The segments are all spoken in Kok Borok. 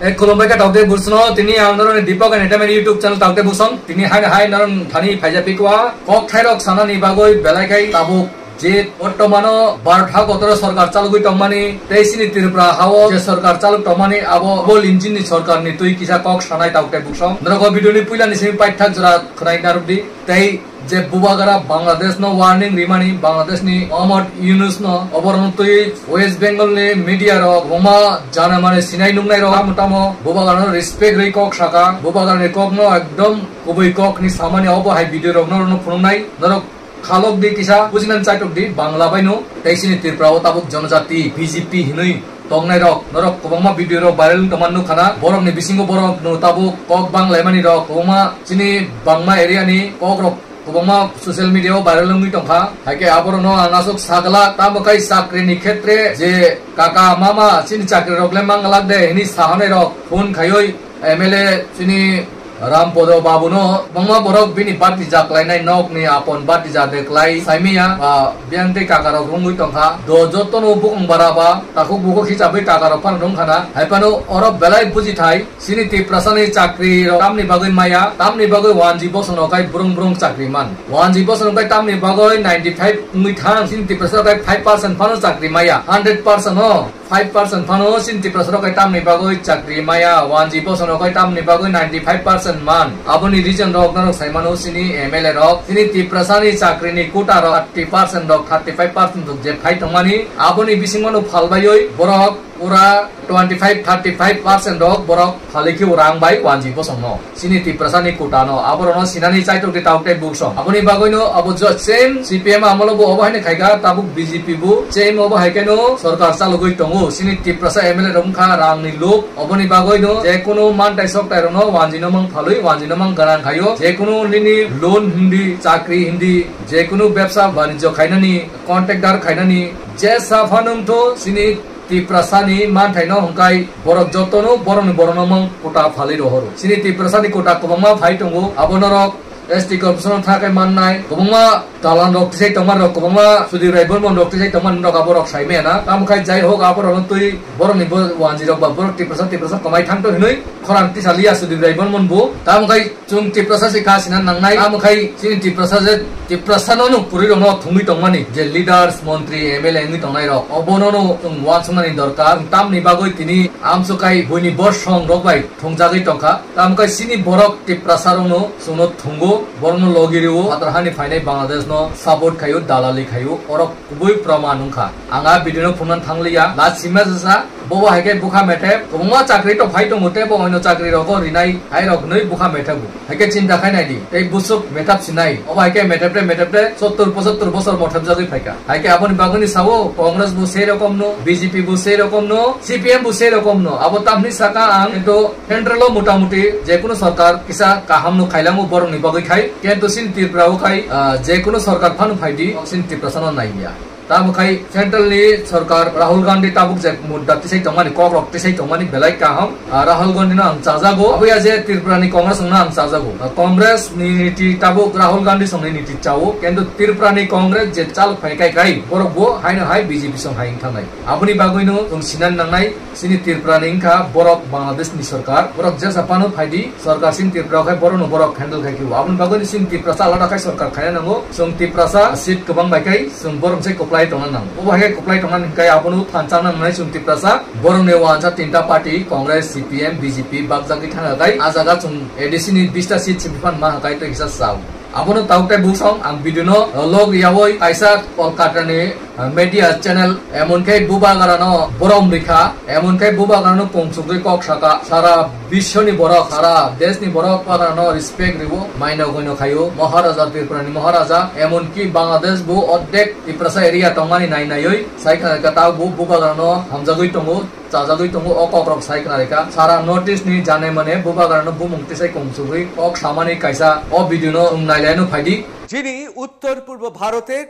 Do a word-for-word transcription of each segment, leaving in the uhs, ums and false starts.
Ek khulumbai kha taukte busno, tini ang noroni Deepak Entertainment YouTube channel taukte busong, tini hai hai noron thani phaija pikwa, kok thairok sanani bagoi belai khai tabuk je bortomano bartha kotoro sorkar chalugwi tongmani, tei sini Tripura hao je sorkar chaluk tongmani abo bol engine ni sorkar ni twi kisa kok sanai taukte busong. Norok o video ni puila ni simi paithak jora khwnai narwk di. Tei je Bubagra Bangladesh no warning rimani, Bangladesh ni Mohammad Yunus no, oborno twi West Bengal ni media rok, kwbangma jana mane sinai nuknai rok, tamo tamo Bubagra no respect rwi kok saka, Bubagra ni kok no ekdom kubui kok ni samani obo hai video rok no, no phunuknai, norok khalok di kisa, bujinan chaitok di, Bangla bai no, tei sini Tripura o tabuk jonojati, B J P hinwi tongnai rok, norok kwbangma video rok viral wng tongma nukha na, borok ni bisingo borok no tabuk kok bang laimani rok, kwbangma chini bangma area ni kok rok kwbangma social media o viral wngwi tongkha. Haikhe aborok no ang aswk sagala, tamo khai chakri ni khetre je kaka mama chini chakri rok le mangalak de hini sahanai rok phone khaioi M L A chini Rampodo babuno kwbangma borok bini bati jaklainai nokni apon bati jade klai saimaya, ba biyang tei kakarok rungwi tongkha. Do jotono bukung bara ba takhuk bukhuk hisabai kakarok phano rungkhana. Haiphano oro belai bujithai, chini Tiprasani chakri rok tamni bagwi maya, tamni bagwi wanji bosongno kai brung brung chakri man. Wanji bosongno kai tamni bagwi ninety five wngwi thang, chini Tiprasa kai five percent phano chakri maya, hundred percent no. Five percent phano chini Tiprasa rok kai tamni bagwi chakri maya, wanji bosong rok kai tamni bagwi ninety five percent man. Aboni reason rok norok sai mano chini M L A rok, chini Tiprasani chakri ni quota rok thirty percent rok, thirty five percent rok je phai tongmani, aboni bisingmano phalbaiwi borok pura twenty five, thirty five percent rok borok phalwi khe rang bai wanji bosong no. Chini Tiprasani quota no, aborokno sinani chaitok di tabuk tei buksong. Aboni bagwino abo jo same C P M amolo bo obo haino khaikha, tabuk B J P bo same obo haikhe no sorkar chalogwi tongo. Chini Tiprasa M L A rok wngkha rangni lok, oboni bagwino jekunu mantai soktai rokno wanjino mang phalwi, wanjino mang gana khaio. Jekunu nini loan hindi, chakri hindi, jekunu bebsa banijyo khainani, contractor khainani, jesa phano wngtho chini Tiprasani manthaino hwnkhe borok jotono borokni borokno mang quota phalwi rohoro. Chini Tiprasani quota kwbangma phai tongo, abo norok S T corporation thangkhe mannai, kwbangma dalan rok tisai tongma rok, kwbangma Sudip Rai Bormon rok tisai tongma rok abo rok sai maya na. Tamo khai jai hok abo rokno twi borokni bo wanji rok ba borok Tiprasa Tiprasa kwmai thangto hinwi khorang tisa liya Sudip Rai Bormon bo. Tamo khai Chwng Tiprasa se kha sina nangnai, amo khai chini Tiprasa je Tiprasa no nuk puri rok no thungwi tongmani je leaders, montri, M L A wngwi tongnai rok, obono no chwng uansuknani dorkar. Tamni bagwi tini amso khai buini bosong rok bai thungjagwi tongkha. Tamo khai chini borok Tiprasa rok no chwngno thungo, borok no logi rio, phatar hani phainai Bangladesh no support khaio, dalali khaio, orok kubui proman wngkha. Ang a video no phunukna thangliya, last sima jasa, bobo hai khe bukha methep, kwbangma chakri to phai tongo, tei bo oino chakri rogo rinai hai rok nwi bukha methep bo. Hai khe chinta khai nai di, tei busuk methap sinai, obo hai khe methep de, methep de, sottor pochottor bosor mothep jagwi phaikha. Hai khe aboni bagwini sao, Congress bo sei rokom no, B J P bo sei rokom no, C P M bo sei rokom no, abo tamni saka ang, kintu central o motamuti jekunu sorkar kisa kaham no khailango borokni bagwi khai, kintu chini Tripura o khai, ah, jekunu sorkar phano phai di, chini Tiprasa no nai ya. Tamo khai central ni sorkar Rahul Gandhi tabuk je mudda tisai tongmani, kok rok tisai tongmani belai kaham. Ah, Rahul Gandhi no ang chajago. Abo ya je Tripura ni Congress no ang chajago. Ah, Congress ni niti tabuk Rahul Gandhi song ni niti chao. Kintu Tripura ni Congress je chalok phai kai kai, borok bo haino hai B J P song hai wng thangnai. Aboni bagwi no chwng sinan nangnai. Chini Tripura ni wngkha borok Bangladesh ni sorkar, borok jesa phano phai di, sorkar chini Tripura o khai borok no borok handle khai khe o. Aboni bagwi ni chini Tiprasa alada khai sorkar khaina nango. Chwng Tiprasa seat kwbang bai khai chwng borok se kwplai tongna nango. Obo hai khe kwplai tongna hwnkhe abono thansa nangnai chwng Tiprasa. Borok ni uansa tinta party, Congress, C P M, B J P, bakjagwi thangna khai. A jaga chwng A D C ni bista seat simi phan ma hai khai tei kisa chao. Abono tabuk tei buksong ang video no log yawi kaisa Kolkata ni, ah, media channel, emon khe Bubagra no borom rikha, emon khe Bubagra no pungsugwi kok saka, sara biswoni borok, sara deshni borok Bubagra no respect riwo, maino goino khaio, Maharaja Tripura ni Maharaja, emon ki Bangladesh bo ordek Tiprasa area tongmani nai naiwi, sai khna khe ta bo Bubagra no hamjagwi tongo. Chajagwi tongo o kokrok sai khna rikha. Sara North East ni jane mane Bubagra no bumung tisai kungsugwi kok samani kaisa o video no chwng nailaino phaidi. যিনি উত্তর পূর্ব ভারতের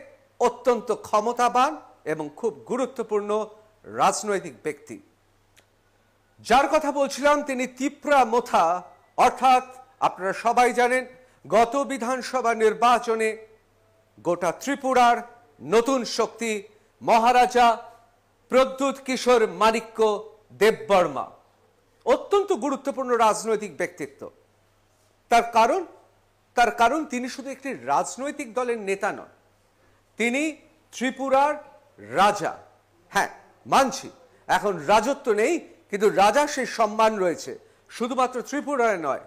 অত্যন্ত ক্ষমতাবান এবং খুব গুরুত্বপূর্ণ রাজনৈতিক ব্যক্তি। যার কথা বলছিলাম, তিনি তিপ্রা মোথা, অর্থাৎ আপনারা সবাই জানেন, গত বিধানসভা নির্বাচনে গোটা ত্রিপুরার নতুন শক্তি মহারাজা প্রদ্যুৎ কিশোর মাণিক্য দেববর্মা। অত্যন্ত গুরুত্বপূর্ণ রাজনৈতিক ব্যক্তিত্ব। তার কারণ, তার কারণ তিনি শুধু একটি রাজনৈতিক দলের নেতা নন, তিনি ত্রিপুরার রাজা। হ্যাঁ, মানছি, এখন রাজত্ব নেই, কিন্তু রাজার সেই সম্মান রয়েছে। শুধুমাত্র ত্রিপুরায় নয়,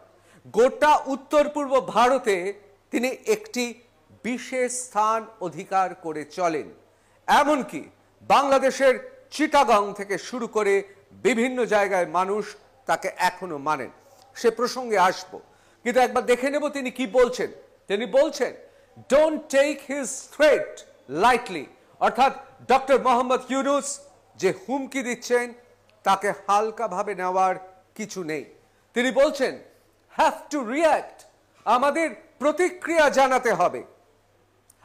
গোটা উত্তর পূর্ব ভারতে তিনি একটি বিশেষ স্থান অধিকার করে চলেন। এমনকি বাংলাদেশের চিটাগং থেকে শুরু করে বিভিন্ন জায়গায় মানুষ তাকে এখনো মানেন। সে প্রসঙ্গে আসব, কিন্তু একবার দেখে নেব তিনি কি বলছেন। তিনি বলছেন, "Don't take his threat lightly", অর্থাৎ ডক্টর মোহাম্মদ ইউনুস যে হুমকি দিচ্ছেন, তাকে হালকাভাবে নেওয়ার কিছু নেই। তিনি বলছেন, "Have to react", আমাদের প্রতিক্রিয়া জানাতে হবে।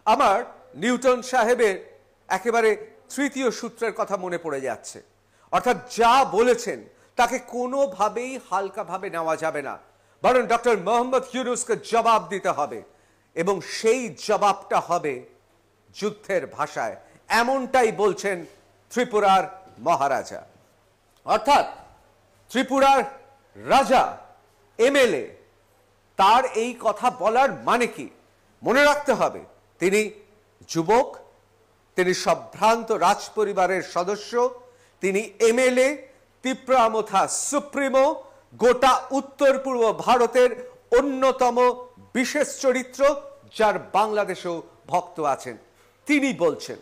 আমার নিউটন সাহেবের একেবারে তৃতীয় সূত্রের কথা মনে পড়ে যাচ্ছে, অর্থাৎ যা বলেছেন তাকে কোনোভাবেই হালকাভাবে নেওয়া যাবে না, বরং ডক্টর মোহাম্মদ ইউনুসকে জবাব দিতে হবে, এবং সেই জবাবটা হবে যুদ্ধের ভাষায়। এমনটাই বলছেন ত্রিপুরার মহারাজা, অর্থাৎ ত্রিপুরার রাজা, এমএলএ। তার এই কথা বলার মানে কি? মনে রাখতে হবে, তিনি যুবক, তিনি সম্ভ্রান্ত রাজপরিবারের সদস্য, তিনি এমএলএ, তিপ্রা মথা সুপ্রিমো, গোটা উত্তর পূর্ব ভারতের অন্যতম বিশেষ চরিত্র, যার বাংলাদেশেও ভক্ত আছেন। তিনি বলছেন,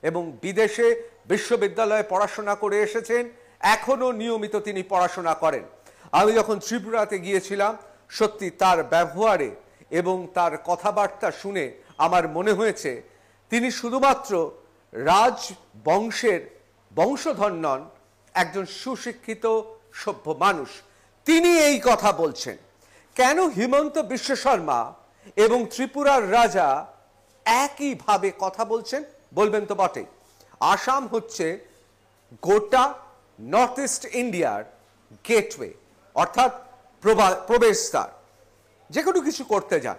এবং বিদেশে বিশ্ববিদ্যালয়ে পড়াশোনা করে এসেছেন, এখনও নিয়মিত তিনি পড়াশোনা করেন। আমি যখন ত্রিপুরাতে গিয়েছিলাম, সত্যি তার ব্যবহারে এবং তার কথাবার্তা শুনে আমার মনে হয়েছে তিনি শুধুমাত্র রাজবংশের বংশধর নন, একজন সুশিক্ষিত সভ্য মানুষ। তিনি এই কথা বলছেন। কেন হিমন্ত বিশ্ব শর্মা এবং ত্রিপুরার রাজা একইভাবে কথা বলছেন? বলবেন তো বটেই। আসাম হচ্ছে গোটা নর্থ ইস্ট ইন্ডিয়ার গেটওয়ে, অর্থাৎ প্রবা- প্রবেশদ্বার। যে কোনো কিছু করতে যান,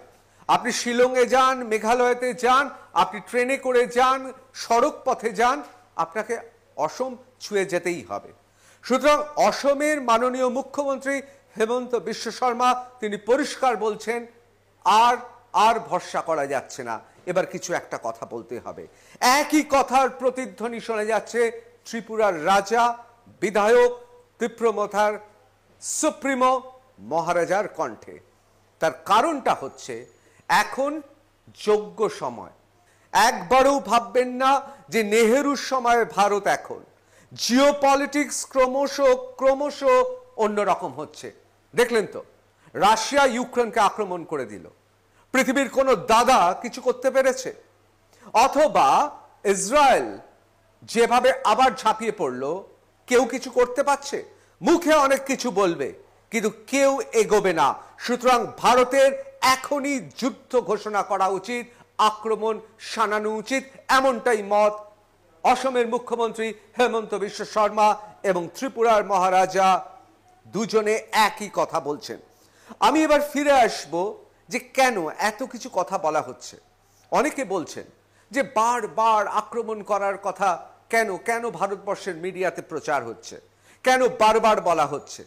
আপনি শিলংয়ে যান, মেঘালয়তে যান, আপনি ট্রেনে করে যান, সড়ক পথে যান, আপনাকে অসম ছুঁয়ে যেতেই হবে। সুতরাং অসমের মাননীয় মুখ্যমন্ত্রী হিমন্ত বিশ্ব শর্মা তিনি পরিষ্কার বলছেন, আর আর ভরসা করা যাচ্ছে না, এবার কিছু একটা কথা বলতে হবে। একই কথার প্রতিধ্বনি শোনা যাচ্ছে ত্রিপুরার রাজা, বিধায়ক, তিপ্রা মথার সুপ্রিমো মহারাজার কণ্ঠে। তার কারণটা হচ্ছে, এখন যোগ্য সময়। একবারও ভাববেন না যে নেহেরুর সময় ভারত। এখন জিও পলিটিক্স ক্রমশ ক্রমশ অন্যরকম হচ্ছে। দেখলেন তো, রাশিয়া ইউক্রেনকে আক্রমণ করে দিল। পৃথিবীর কোনো দাদা কিছু করতে পেরেছে? অথবা ইসরায়েল যেভাবে আবার ঝাঁপিয়ে পড়ল, কেউ কিছু করতে পারছে? মুখে অনেক কিছু বলবে, কিন্তু কেউ এগোবে না। সুতরাং ভারতের এখনই যুদ্ধ ঘোষণা করা উচিত, আক্রমণ শানানো উচিত, এমনটাই মত অসমের মুখ্যমন্ত্রী হিমন্ত বিশ্ব শর্মা এবং ত্রিপুরার মহারাজা দুজনে একই কথা বলছেন। আমি এবার ফিরে আসব যে কেন এত কিছু কথা বলা হচ্ছে। অনেকে বলছেন যে বারবার আক্রমণ করার কথা কেন, কেন ভারতবর্ষের মিডিয়াতে প্রচার হচ্ছে, কেন বারবার বলা হচ্ছে।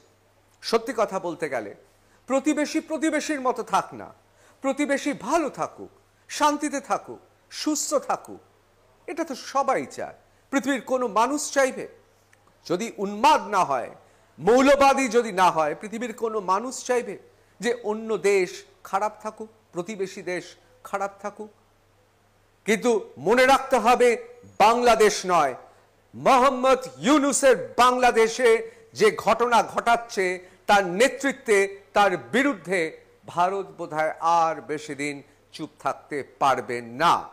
সত্যি কথা বলতে গেলে প্রতিবেশী প্রতিবেশীর মতো থাক না, প্রতিবেশী ভালো থাকুক, শান্তিতে থাকুক, সুস্থ থাকুক, এটা তো সবাই চায়। পৃথিবীর কোনো মানুষ চাইবে? যদি উন্মাদ না হয়, মৌলবাদী যদি না হয়, পৃথিবীর কোনো মানুষ চাইবে যে অন্য দেশ খারাপ থাকুক, প্রতিবেশী দেশ খারাপ থাকুক? কিন্তু মনে রাখতে হবে, বাংলাদেশ নয়, মোহাম্মদ ইউনুসের বাংলাদেশে যে ঘটনা ঘটাচ্ছে, তার নেতৃত্বে, তার বিরুদ্ধে ভারত বোধহয় আর বেশি দিন চুপ থাকতে পারবে না।